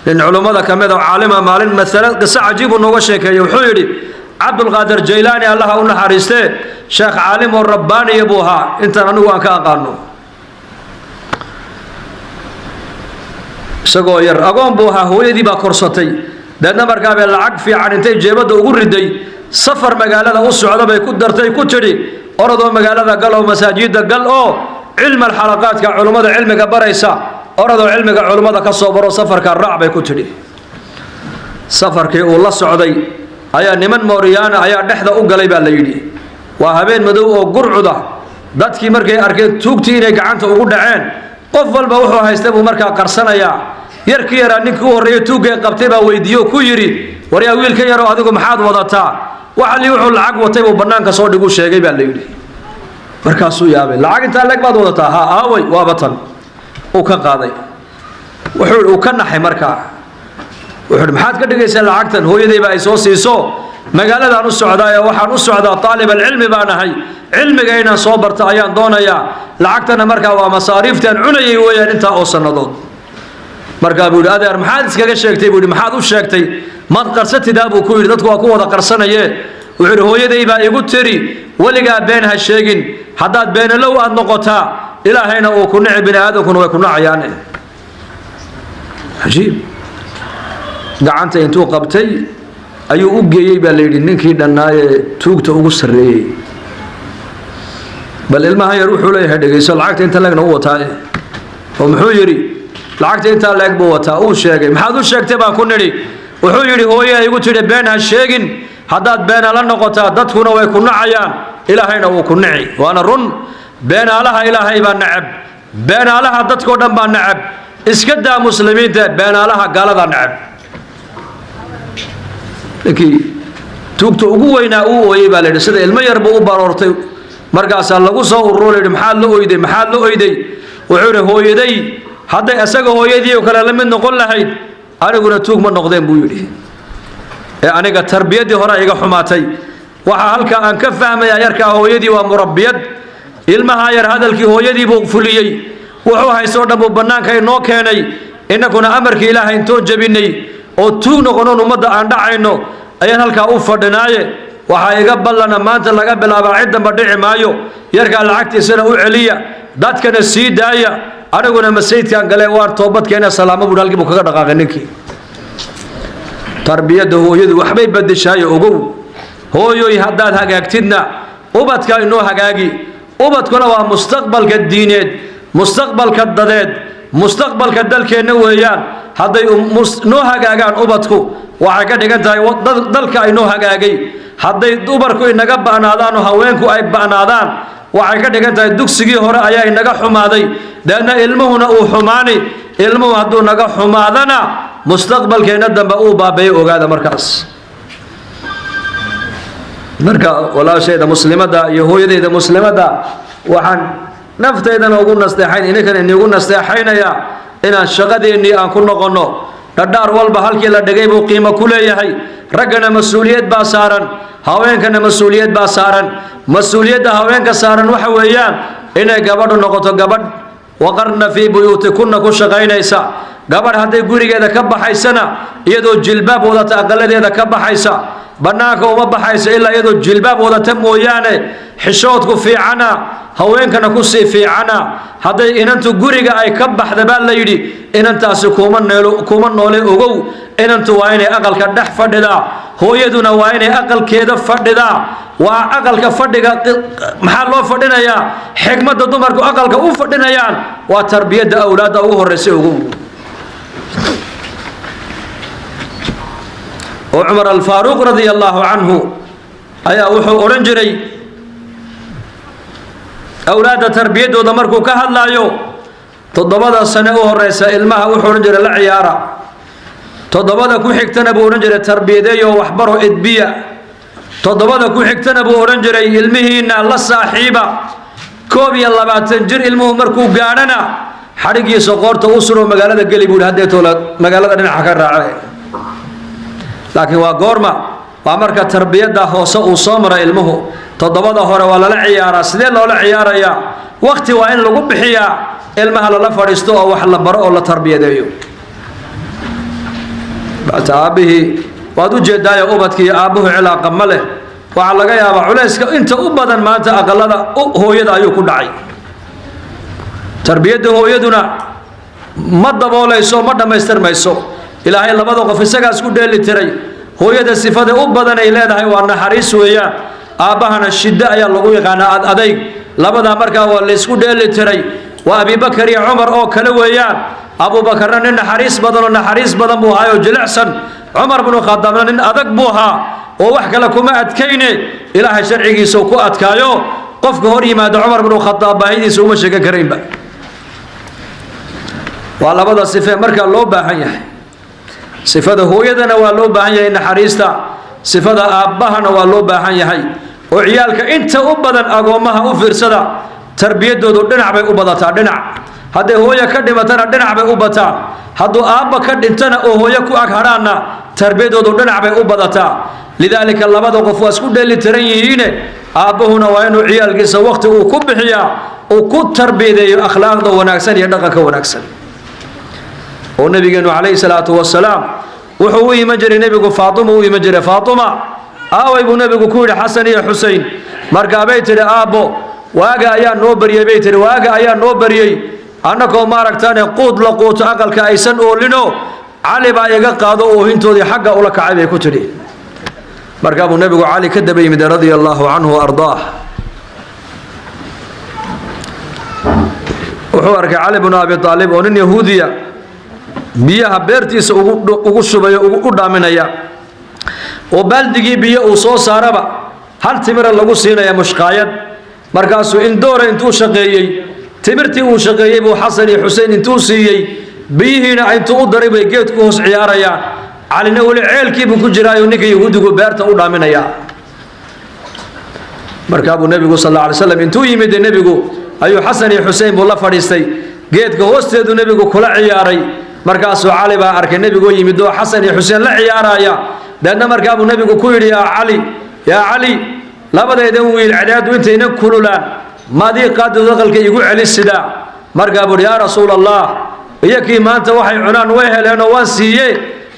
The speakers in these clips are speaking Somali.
Nin culummada ka mid oo caalima maalin masale qiso cajiibuu nooga sheekeeyey. Wuxuu yidhi Cabdulqaadir Jaylaani, Allaha u naxariistee, sheekh caalim oo rabbaaniya buu ahaa intaan anigu aan ka aqaano. Isagoo yar agoon buu ahaa, hooyadii baa korsatay. Deedna markaa bay lacag fiican intay jeebadda ugu riday, safar magaalada u socda bay ku dartay, ku tidhi: "Orodoo magaalada gal oo masaajidda gal oo cilmal xalaqaadka culummada cilmiga baraysa, orodoo cilmiga culummada ka soo baro, safarka raac," bay ku tidhi. Safarkii uu la socday ayaa niman mooriyaana ayaa dhexda u galay baa la yidhi. Waa habeen madow oo gurcuda. Dadkii markay arkeen tuugtii inay gacanta ugu dhaceen, qof walba wuxuu haystay buu markaa qarsanayaa. Yarkii yaraa ninkii u horreeyay tuuggay qabtay baa weydiiye oo ku yidhi: "Waryaa, wiilka yarow, adigu maxaad wadataa?" Waxali wuxuu lacag watay buu bannaanka soo dhiguu sheegay baa la yidhi. Markaasuu yaabay: "Lacag intaa leeg baad wadataa? Ha, aaway?" "Waaba tan." Uu ka qaaday. Wuxuu uu ka naxay markaa. Wuxuu: "Maxaad ka dhigaysaa lacagtan?" "Hooyadayba ay soo siiso, magaaladaan u socdaa ee waxaan u socdaa taalib alcilmi baan ahay, cilmiga inaan soo barto ayaan doonayaa. Lacagtana markaa waa masaariiftaan cunayay weeyaan intaa oo sannadood." Markaa buu yidhi: "Adeer, maxaad iskaga sheegtay?" buu yidhi. "Maxaad u sheegtay? Maad qarsatidaa?" buu ku yidhi. "Dadku waa ku wada qarsanaye." Wuxuu yidhi: "Hooyaday baa igu tiri, weligaa been ha sheegin, haddaad beenalow aad noqotaa, Ilaahayna uu ku nici, bini aadamkuna way ku nacayaan." Cajiib. Gacanta intuu qabtay ayuu u geeyey baa la yidhi ninkii dhannaayee tuugta ugu sarreeyey. "Bal ilmahan yar wuxuu leeyahay dhegayso, lacagta inta leegna u wataa." Oo muxuu yidhi? "Lacagta intaa leeg buu wataa." Uu sheegay. "Maxaad u sheegtay?" baan ku nidhi. Wuxuu yidhi: "Hooye igu tidhi, been ha sheegin, haddaad beena la noqotaa, dadkuna way ku nacayaan, Ilaahayna wuu ku nici." Waana run. Beenaalaha Ilaahay baa nacab, beenaalaha dadkoo dhan baa nacab. Iska daa muslimiinta, beenaalaha gaaladaa nacab. Ninkii tuugta ugu weynaa uu ooyey baa la yidhi, sida ilmo yar buu u baroortay. Markaasaa lagu soo ururo, la yidhi: "Maxaad la oyday? Maxaad la oyday?" Wuxuu yidhi: "Hooyaday hadday isaga hooyadii oo kale la mid noqon lahayd, aniguna tuug ma noqdeen," buu yidhi, "ee aniga tarbiyaddii hore iga xumaatay." Waxaa halkaa aan ka fahmayaa, yarkaa hooyadii waa murabbiyad. Ilmahaa yar hadalkii hooyadii buu fuliyey, wuxuu haystoo dhan buu bannaanka inoo keenay. Innaguna amarkii Ilaahay intoon jebinay oo tuug noqonoon ummadda aan dhacayno ayaan halkaa u fadhinaaye. Waxaa iga ballana, maanta laga bilaabaa cid damba dhici maayo. Yarkaa lacagtiisana u celiya, dadkana sii daaya, aniguna masaydkaan gale waan toobadkeena. Salaamo buui. Halkii buu kaga dhaqaaqay ninkii. Tarbiyadda hooyadu waxbay badeshaayo. Ogow hooyoy, haddaad hagaagtidna ubadka inoo hagaagi. Ubadkuna waa mustaqbalka diineed, mustaqbalka dadeed, mustaqbalka dalkeenna weeyaan. Hadday noo hagaagaan ubadku, waxay ka dhigan tahay dalka ay noo hagaagay. Hadday dumarku inaga ba'naadaan oo haweenku ay ba'naadaan, waxay ka dhigan tahay dugsigii hore ayaa inaga xumaaday, deedna ilmuhuna uu xumaani. Ilmuhu hadduu naga xumaadana, mustaqbalkeenna dambe uu baabeeyo. Ogaada markaas. Marka walaashayda muslimadda iyo hooyadayda muslimadda, waxaan naftaydana ugu nasteexayn, ininkan inigu nasteexaynayaa inaan shaqadeennii aan ku noqonno. Dhadhaar walba halkii la dhigay buu qiimo ku leeyahay. Raggana mas-uuliyad baa saaran, haweenkana mas-uuliyad baa saaran. Mas-uuliyadda haweenka saaran waxa weeyaan inay gabadhu noqoto gabadh waqarna fii buyuutikunna ku shaqaynaysa. Gabadh hadday gurigeeda ka baxaysana, iyadoo jilbaab wadata aqaladeeda ka baxaysa, bannaanka uma baxaysa ilaa iyadoo jilbaab wadata mooyaane. Xishoodku fiicana, haweenkana kusii fiicana. Hadday inantu guriga ay ka baxda, baa la yidhi, inantaasi kuma neelo, kuma noole. Ogow, inantu waa inay aqalka dhex fadhidaa, hooyaduna waa inay aqalkeeda fadhidaa. Waa aqalka fadhiga. Maxaa loo fadhinayaa? Xikmadda dumarku aqalka u fadhinayaan waa tarbiyadda awlaadda ugu horraysa. Ogow. Oo Cumar Alfaaruuq radia allaahu canhu ayaa wuxuu odhan jiray awlaadda tarbiyaddooda markuu ka hadlaayo: 7da sane u horeysa ilmaha, wuxuu odhan jiray, la ciyaara. 7da ku xigtana, buu odhan jiray, tarbiyadeeyo, waxbaro, edbiya. 7da ku xigtana, buu odhan jiray, ilmihiina la saaxiiba. 21 jir ilmuhu markuu gaadhana, xadhigiisa qoorta u suro, magaalada geli, buu yidhi, haddeetoola magaalada dhinaca ka raace. Laakiin waa goorma? Waa marka tarbiyadda hoose uu soo mara ilmuhu. 7da hore waa lala ciyaaraa. Sidee loola ciyaarayaa? Wakti waa in lagu bixiyaa, ilmaha lala fadhiisto oo wax la baro oo la tarbiyadeeyo. Aabbihii waad u jeedaayo, ubadkiiyo aabbuhu cilaaqa ma leh. Waxaa laga yaabaa culayska inta u badan maanta aqalada hooyada ayuu ku dhacay. Tarbiyadda hooyaduna ma daboolayso, ma dhammaystirmayso. Ilaahay labada qof isagaas ku dheeli tiray. Hooyada sifada u badan ay leedahay waa naxariis weeyaan, aabbahana shiddo ayaa lagu yaqaanaa, ad adayg. Labadaa markaa waa laysku dheeli tiray. Waa Abibakar iyo Cumar oo kale weeyaan. Abuubakarna nin naxariis badan oo naxariis badan buu ahaayoo jilicsan. Cumar binu Khadaabna nin adag buu ahaa, oo wax kale kuma adkayne, Ilaahay sharcigiisa ku adkaayo. Qofka hor yimaada Cumar binu Khadaab baahidiisa uma sheegan karaynba. Waa labada sife markaa loo baahan yahay. Sifada hooyadana waa loo baahan yahay, naxariista. Sifada aabbahana waa loo baahan yahay. Oo ciyaalka inta u badan agoommaha u fiirsada, tarbiyadoodu dhinac bay u badataa. Dhinac hadday hooyo ka dhimatana dhinac bay u bataa, hadduu aabba ka dhintana oo hooyo ku ag hadhaanna tarbiyadoodu dhinac bay u badataa. Lidaalika labada qof waa isku dheeli tiran yihiine, aabbuhuna waa inuu ciyaalkiisa waqti uu ku bixiyaa, uu ku tarbiyadeeyo akhlaaqda wanaagsan iyo dhaqanka wanaagsan. Oo nabigeenu calayhi salaatu wasalaam wuxuu u iman jiray, nebigu Faatima u iman jiray. "Faatima, aaway?" buu nebigu ku yidhi, "Xasan iyo Xusein?" Markaabay tidhi, "Aabbo, waaga ayaa noo baryey," bay tidhi, "waaga ayaa noo baryey, annagoo maaragtaane quud la quuto aqalka aysan oolino. Cali baa iga qaado, oohintoodii xagga ula kacay," bay ku tidhi. Markaa buu nebigu Cali ka daba yimid, radia allaahu canhu wa ardaah. Wuxuu arkay Cali bnu Abi Aalib oo nin Yahuudiya biyaha beertiisa ugu shubayo, u dhaaminaya, oo baaldigii biyo uu soo saaraba hal timira lagu siinaya, mushqaayad. Markaasuu indoora intuu shaqeeyey, timirtii uu shaqeeyey buu Xasan iyo Xusein intuu siiyey, biyihiina intuu u daray bay geedku hoos ciyaarayaan. Calina weli ceelkiibuu ku jiraayo, ninka Yahuudigu beerta u dhaaminaya. Markaa buu nebigu sal alla alay slam intuu yimid, nebigu ayuu Xasan iyo Xusein buu la fadhiistay, geedka hoosteedu nebigu kula ciyaaray. Markaasuu Cali baa arkay nebigoo yimid oo Xasan iyo Xuseen la ciyaaraya. Deedna markaa buu nebigu ku yidhi, "Yaa Cali, yaa Cali, labadaydan wiil cadaadu intayna kululaan maadii qaadid aqalka igu celisidaa?" Markaa buu yidhi, "Yaa Rasuul Allah, iyo kii maanta waxay cunaan way heleenoo waan siiye,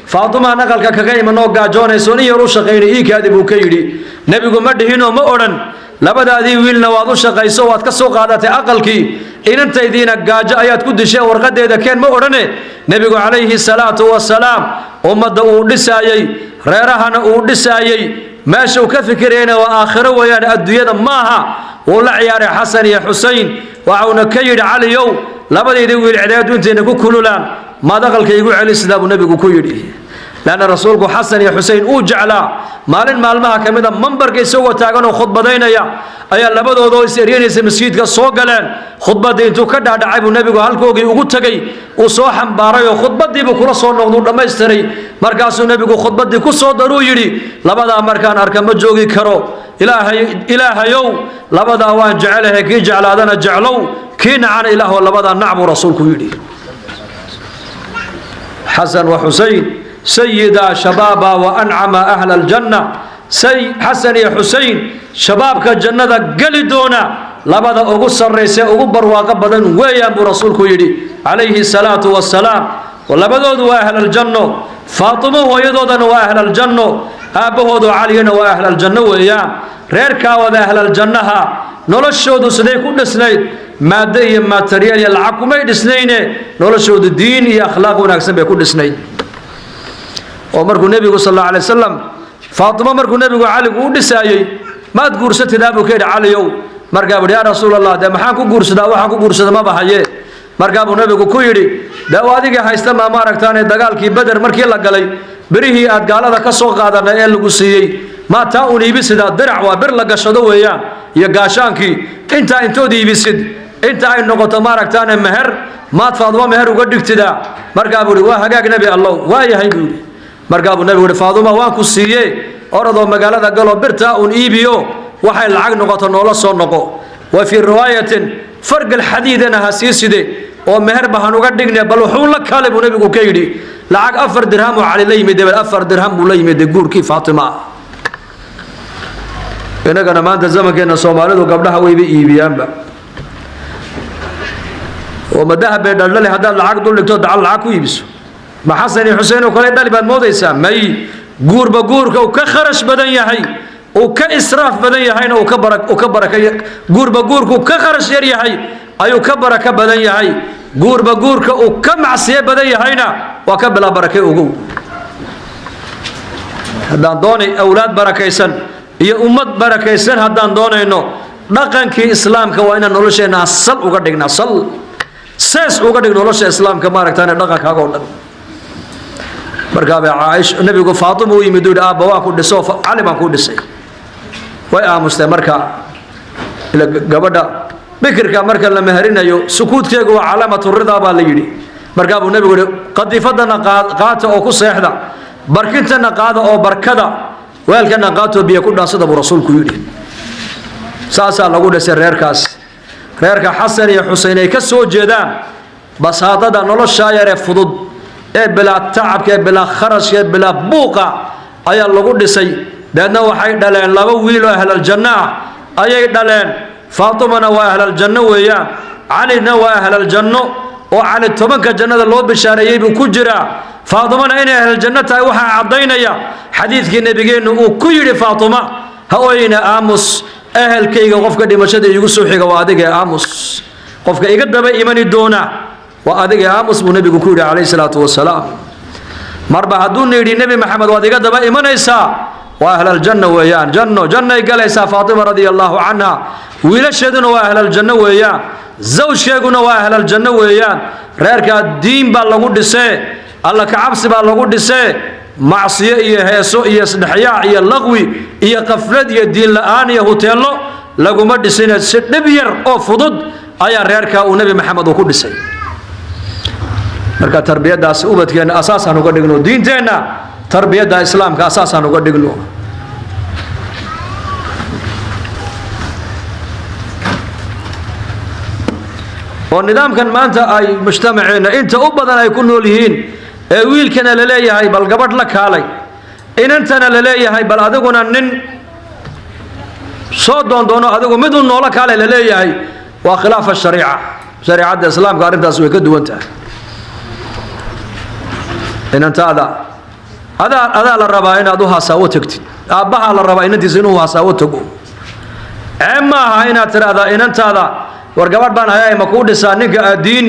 Faatumaan aqalka kaga imanoo gaajoonayso, in yar u shaqaynay, iikaadi," buu ka yidhi. Nebigu ma dhihinoo ma odhan, "Labadaadii wiilna waad u shaqayso, waad ka soo qaadatay aqalkii, inantaydiina gaajo ayaad ku dishee, warqadeeda keen," ma odhane. Nebigu calayhi salaatu wasalaam ummadda uu dhisaayey, reerahana uu dhisaayey, meesha uu ka fikirayna waa aakhiro weeyaan, adduunyada maaha. Wuu la ciyaaray Xasan iyo Xusein, waxauna ka yidhi, "Caliyow, labadayda wiil cedeedu intayna ku kululaan maad aqalka igu celi sidaa?" buu nebigu ku yidhi. Leanna rasuulku Xasan iyo Xusein uu jeclaa. Maalin maalmaha ka mid a mambarka isagoo taagan oo khudbadaynaya ayaa labadoodoo is eryanaysa masjidka soo galeen. Khudbaddii intuu ka dhaadhacay buu nebigu halkoogii ugu tegey, uu soo xambaaray oo khudbaddiibuu kula soo noqduu dhammaystiray. Markaasuu nebigu khudbaddii ku soo daruu yidhi, "Labadaa markaan arka ma joogi karo. Ilaahay, Ilaahayow, labadaa waan jecelahay, kii jeclaadana jeclow, kii nacana Ilaahoo labadaa nac," buu rasuulku yidhi. Xasan wa Xusein sayida shabaaba wa ancama ahla aljanna. Say Xasan iyo Xusein shabaabka jannada geli doona labada ugu sarraysa, ugu barwaaqo badan weeyaan, buu rasuulku yidhi calayhi salaatu wasalaam. Labadoodu waa ahlaljanno. Faatimo hooyadoodana waa ahlaljanno, aabbahoodu Caliyana waa ahlaljanno weeyaan. Reerkaa wada ahlaljannaha noloshoodu siday ku dhisnayd? Maaddo iyo materiyaal iyo lacag kumay dhisnayne, noloshoodu diin iyo akhlaaq wanaagsan bay ku dhisnayd. Oo markuu nebigu sal alla alay wasalam Faatimo, markuu nebigu Caligu u dhisaayey, "Maad guursatidaa?" buu ka yidhi, "Caliyow." Markaa buu, "Yaa Rasuul Allah, dee maxaan ku guursadaa? Waxaan ku guursada ma bahaye." Markaa buu nebigu ku yidhi, "Dee adiga haysta maa maaragtaane dagaalkii Beder markii la galay birihii aad gaalada ka soo qaadanay ee lagu siiyey, maa taa un iibisidaa? Dirac waa bir la gashado weeyaan, iyo gaashaankii. Intaa intood iibisid, inta ay noqoto maaragtaane meher, maad Faaduma meher uga dhigtidaa?" Markaa buu yidhi, "Waa hagaag, Nebi Allow, waa yahay," buu yidhi. Markaa buu nebigu yidhi, "Faaduma waan ku siiye, orodoo magaalada galoo birtaa uun iibiyo, waxay lacag noqoto noola soo noqo. Wa fii riwaayatin fargal xadiidana ha sii side, oo meherba han uga dhigne, bal wuxuu la kale," buu nebigu ka yidhi. Lacag 4 dirham oo Cali la yimid, 4 dirham buu la yimid guurkii Faatima. Inagana maanta zamankeenna Soomaalidu gabdhaha wayba iibiyaanba, oo madahab bay dhaldhali haddaad lacag dul dhigto, dacal lacag ku iibiso. Ma Xasan iyo Xuseen oo kale dhali baad moodaysaa? May. Guurba guurka uu ka kharash badan yahay, uu ka israaf badan yahayna, uu ka bara uu ka baraka, guurba guurka uu ka kharash yar yahay ayuu ka baraka badan yahay. Guurba guurka uu ka macsiyo badan yahayna waa ka bilaa barakay. Ogow, haddaan doonay awlaad barakaysan iyo ummad barakaysan haddaan doonayno, dhaqankii islaamka waa inaan nolosheenna sal uga dhignaa, sal sees uga dhig nolosha islaamka, maaragtaan, dhaqankaaga oo dhan. Markaabay Caaisha nebigu Faatima u yimid, uu yidhi: "Aabba, waan ku dhiso, Cali baan kuu dhisay." Way aamustay. Marka ila gabadha bikirka marka la meherinayo, sukuudkeegu waa calaamatu ridaa baa la yidhi. Markaa buu nebigu yihi: "Qadiifadana qaata oo ku seexda, barkintana qaada oo barkada, weelkana qaatoo biyo ku dhaansada," buu rasuulku yidhi. Saasaa lagu dhisay reerkaas, reerka Xasan iyo Xusein ay ka soo jeedaan. Basaadada noloshaa yaree fudud ee bilaa tacabka, ee bilaa kharashka, ee bilaa buuqa ayaa lagu dhisay. Deedna waxay dhaleen laba wiil oo ahlaljanno ah ayay dhaleen. Faatimana waa ahlaljanno weeyaan, Calina waa ahlaljanno, oo Cali 10-ka jannada loo bishaareeyey buu ku jiraa. Faatimana inay ahlaljanno tahay waxaa caddaynaya xadiidkii nebigeennu uu ku yidhi Faatima: "Ha oyna, aamus, ehelkayga qofka dhimashada iigu soo xiga waa adiga, aamus, qofka iga daba imani doona waa adiga, aamus," buu nebigu ku yidhi calayhi salaatu wasalaam. Marba hadduuna yidhi Nebi Maxamed waad iga daba imanaysaa, waa ahlaljanna weeyaan. Janno jannay galaysaa Faatima radia allahu canha, wiilasheeduna waa ahlaljanno weeyaan, zawjkeeguna waa ahlaljanno weeyaan. Reerkaa diin baa lagu dhisee, alla kacabsi baa lagu dhisee, macsiyo iyo heeso iyo isdhexyaac iyo laqwi iyo qaflad iyo diin la-aan iyo huteello laguma dhisine, si dhib yar oo fudud ayaa reerkaa uu Nebi Maxamed uu ku dhisay. Marka tarbiyadaasi ubadkeenna asaasaan uga dhigno, diinteenna tarbiyadda islaamka asaasaan uga dhigno. Oo nidaamkan maanta ay mujtamaceenna inta u badan ay ku nool yihiin, ee wiilkana la leeyahay bal gabadh la kaalay, inantana la leeyahay bal adiguna nin soo doondoono, adigu mid u noola kaalay la leeyahay, waa khilaafa shariica. Shareicadda islaamka arrintaas way ka duwan tahay. Inantaada adaa la rabaa inaad u hasaawo tagtid, aabbahaa la rabaa inantiisa inuu hasaawo tago. Ceeb ma aha inaad tidhaahdaa inantaada: "War, gabadh baan hayaay, ma kuu dhisaa?" Ninka aad diin,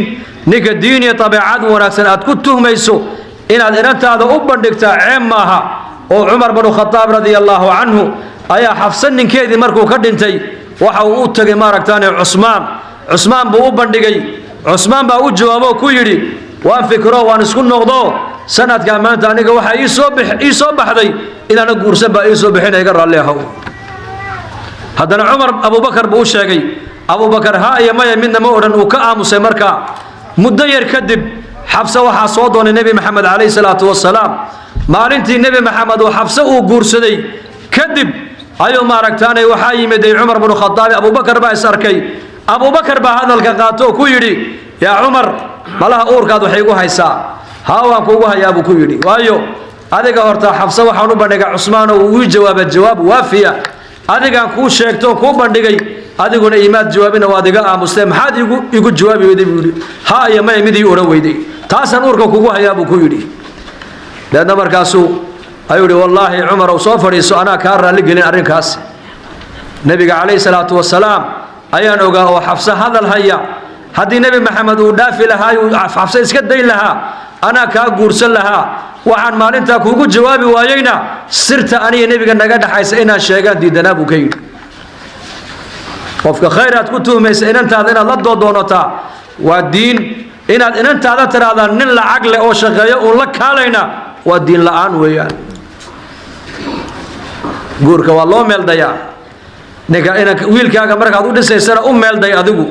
ninka diin iyo abeecad wanaagsan aad ku tuhmayso inaad inantaada u bandhigtaa ceeb maaha. Oo Cumar banu Khadaab radia allaahu canhu ayaa Xafsan ninkeedii markuu ka dhintay waxa uu u tagay, maaragtaane, Cusmaan. Cusmaan buu u bandhigay. Cusmaan baa u jawaabo, ku yidhi: "Waan fikiro, waan isku noqdo, sanadkaa maanta aniga waxaa ii soo baxday inaana guursan baa ii soo bixina, iga raalli ahow." Haddana Cumar Abubakar buu u sheegay. Abubakar ha iyo maya midna ma odhan, uu ka aamusay. Markaa muddo yar kadib Xabse waxaa soo doonay Nebi Maxamed calayhi salaatu wasalaam. Maalintii Nebi Maxamed uu Xabse uu guursaday kadib ayuu, maaragtaanay, waxaa yimiday Cumar bnu Khadaabi. Abubakar baa is arkay. Abubakar baa hadalka qaato oo ku yidhi: "Yaa Cumar, malaha uurkaad waxay igu haysaa." "Haa, waan kuugu hayaa," buu ku yidhi, "waayo adiga horta Xabse waxaan u bandhigay Cusmaan oo uu ii jawaaba jawaab waafiya. Adigaan kuu sheegto, kuu bandhigay, adiguna iimaad jawaabina, waad iga aamustee. Maxaad igu jawaabi weyday?" buu yidhi. "Ha iyo maya mid ii odhan weyday, taasaan uurka kugu hayaa," buu ku yidhi. Deedna markaasuu ayuu yidhi: "Wallaahi Cumar ow, soo fadhiiso, anaa kaa raalli gelin arrinkaas. Nebiga calayhi salaatu wasalaam ayaan ogaa oo Xabse hadal haya. Haddii Nebi Maxamed uu dhaafi lahaa, uu Xabse iska dayn lahaa, anaa kaa guursan lahaa. Waxaan maalintaa kuugu jawaabi waayeyna sirta aniga nebiga naga dhaxaysa inaan sheegaan diidanaa," buu ka yidhi. Qofka khayr aad ku tuhmaysa inantaada inaad la doodoonataa waa diin. Inaad inantaada tiraahdaa nin lacag leh oo shaqeeyo uun la kaalayna waa diin la-aan weeyaan. Guurka waa loo meeldayaa. Ninka inanka wiilkaaga markaad u dhisaysana u meelday adigu,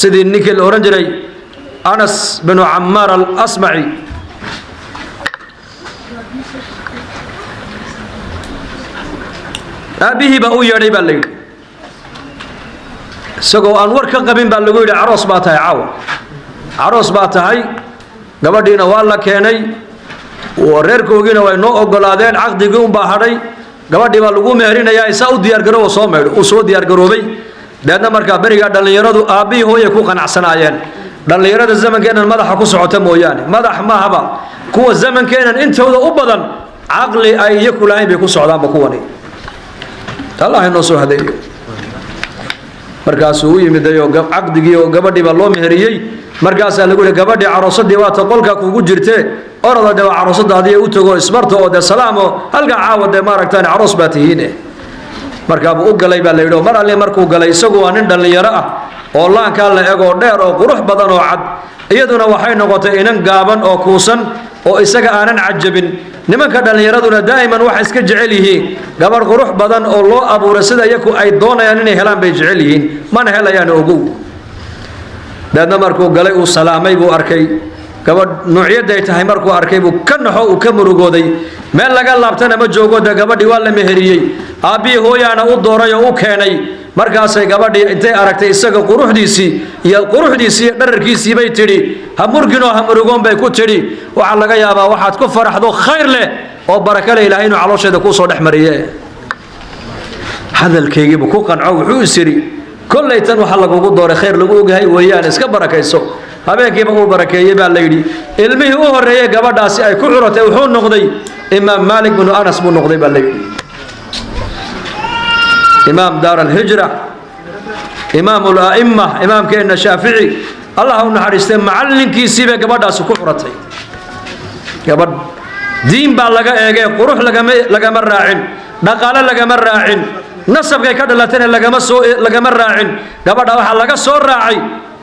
sidii ninkii la odhan jiray Anas binu Camaar Alasmaci. Aabbihii baa u yeedhay baa la yidhi, isagoo aan war ka qabin baa lagu yidhi: "Caroos baa tahay caawa, caroos baa tahay." Gabadhiina waa la keenay, reerkoogiina way noo ogolaadeen, caqdigii unbaa hadhay, gabadhii baa lagu meherinayaa, isaa u diyaargaroobo, soo maydho. Uu soo diyaargaroobay. Deedna markaa berigaa dhallinyaradu aabbihii hooyay ku qanacsanaayeen. Dhallinyarada zamankeennan madaxa ku socota mooyaane, madax maahaba. Kuwa zamankeenan intooda u badan caqli ay iyaku lahayn bay ku socdaanba kuwani. Allah inoo soo hadeeyo. Markaasuu u yimiday oo caqdigii oo gabadhii baa loo meheriyey. Markaasaa lagu yihi, gabadhii caroosadii waata qolkaa kugu jirtee, orada dee waa caroosadaadii, u tago, isbarta oo dee salaamo, halkaa caawa dee maaragtaan caroos baa tihiine. Markaabuu u galay baa la yidhi. Oo mar alle markuu galay, isagu waa nin dhallinyaro ah oo laankaa la eg oo dheer oo qurux badan oo cad. Iyaduna waxay noqotay inan gaaban oo kuusan oo isaga aanan cajabin. Nimanka dhallinyaraduna daa'iman waxay iska jecel yihiin gabadh qurux badan oo loo abuuray sida iyaku ay doonayaan inay helaan bay jecel yihiin, mana helayaan, ogow. Dabeedna markuu galay, uu salaamay, buu arkay gabadh noocyadday tahay. Markuu arkay buu ka naxo, uu ka murugooday. Meel laga laabtana ma joogo, dee gabadhii waa la meheriyey, aabbihii hooyaana u dooray oo u keenay. Markaasay gabadhii intay aragtay isaga quruxdiisii iyo quruxdiisii iyo dhararkiisii bay tidhi, ha murginoo ha murugoon bay ku tidhi, waxaa laga yaabaa waxaad ku faraxdo, khayr leh oo baraka leh, Ilaahay inuu caloosheeda kuu soo dhex mariye. Hadalkaygiibuu ku qanco, wuxuu is yidhi, kollay tan waxa lagugu dooray khayr lagu ogyahay weeyaan, iska barakayso. Habeenkiiba uu barakeeyey baa la yidhi. Ilmihii u horreeyey gabadhaasi ay ku curatay wuxuu noqday Imaam Maalik binu Anas buu noqday baa la yidhi, imaam daar alhijra, imaam ala'imma, imaamkeenna Shaafici, Allah u naxariistay, macallinkiisii bay gabadhaasi ku curatay. Gabadh diin baa laga eegay, qurux lagama raacin, dhaqaale lagama raacin, nasabkay ka dhalatayna lagama raacin. Gabadha waxaa laga soo raacay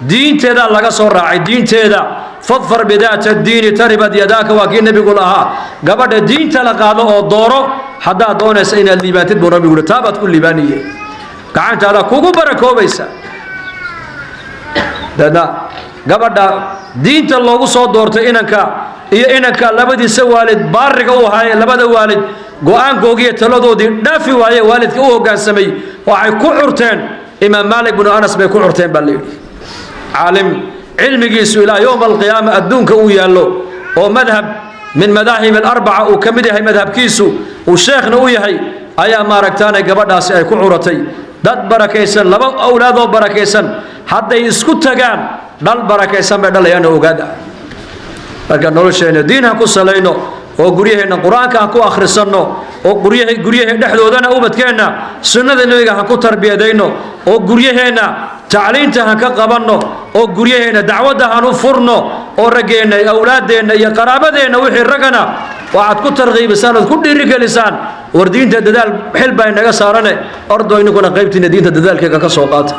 diinteedaa laga soo raacay, diinteeda. Fadfar bidaata diini taribad yadaaka, waa kii nebigu lahaa. Gabadha diinta la qaado oo dooro haddaad doonaysa inaad liibaantid, buu nabigu yidhi. Taabaad ku liibaaniye, gacantaada kugu barakoobaysa. Dabeedna gabadha diinta loogu soo doortay inanka iyo inanka labadiisa waalid baariga u ahaayee, labada waalid go-aankoogiiyo taladoodii dhaafi waaye, waalidka u hoggaansamay, waxay ku curteen Imaam Maalik binu Anas bay ku curteen baa la yidhi, caalim cilmigiisu ilaa yowma alqiyaama adduunka uu yaallo, oo madhab min madaahib alarbaca uu ka mid yahay madhabkiisu, uu sheekhna u yahay, ayaa maaragtaanay gabadhaasi ay ku curatay. Dad barakaysan, laba awlaadoo barakaysan hadday isku tagaan, dhal barakaysan bay dhalayaan, ogaada. Marka nolosheenna diin ha ku salayno, oo guryaheenna Qur-aanka ha ku akhrisanno, oo guryahe dhexdoodana ubadkeenna sunnada nebiga ha ku tarbiyadayno, oo guryaheenna tacliinta han ka qabanno, oo guryaheenna dacwadda han u furno, oo raggeenna iyo awlaaddeenna iyo qaraabadeenna wixii raggana waxaad ku tarqiibisaan ood ku dhiirigelisaan, war diinta dadaal xil baa inaga saarane, ordo ininkuna qaybtiina diinta dadaalkeega ka soo qaata.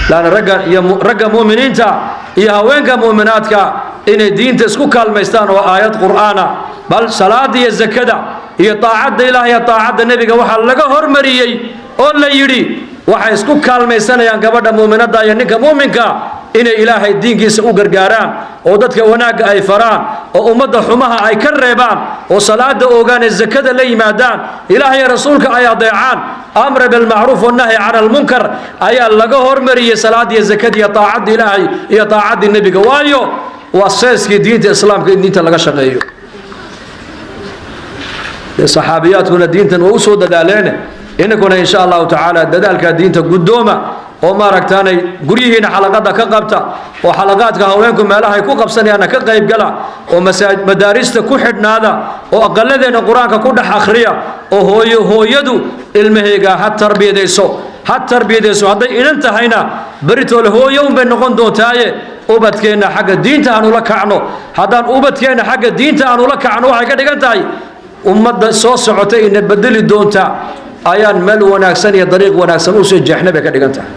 Laana ragga iyo ragga mu'miniinta iyo haweenka mu'minaadka inay diinta isku kaalmaystaan oo aayad Qur'aana. Bal salaada iyo zakada iyo taacadda Ilaah iyo taacadda nebiga waxaa laga hormariyey oo la yidhi waxay isku kaalmaysanayaan gabadha mu'minadda iyo ninka mu'minka inay Ilaahay diinkiisa u gargaaraan, oo dadka wanaagga ay faraan, oo ummadda xumaha ay ka reebaan, oo salaada ogaan ee zakada la yimaadaan, Ilaahay rasuulka ay adeecaan. Amra bilmacruuf wannahyi can almunkar ayaa laga hormariyey salaada iyo zakada iyo taacadda Ilaahay iyo taacaddii nebiga, waayo waa seeskii diinta Islaamka in diinta laga shaqeeyo. Saxaabiyaadkuna diintan waa u soo dadaaleene, inankuna insha Allahu tacaala dadaalka diinta guddooma, oo maaragtaanay guryihiina xalaqada ka qabta, oo xalaqaadka haweenku meelahay ku qabsanayaanna ka qaybgala, oo madaarista ku xidhnaada, oo aqaladeenna Qur-aanka ku dhex akhriya, oo hooyo hooyadu ilmahayga ha tarbiyadayso, ha tarbiyadayso. Hadday inan tahayna beritoole hooyo unbay noqon doontaaye, ubadkeenna xagga diinta aan ula kacno. Haddaan ubadkeenna xagga diinta aan ula kacno, waxay ka dhigan tahay ummadda soo socota ina bedeli doonta ayaan meel wanaagsan iyo dariiq wanaagsan usoo jeexnay bay ka dhigan tahay.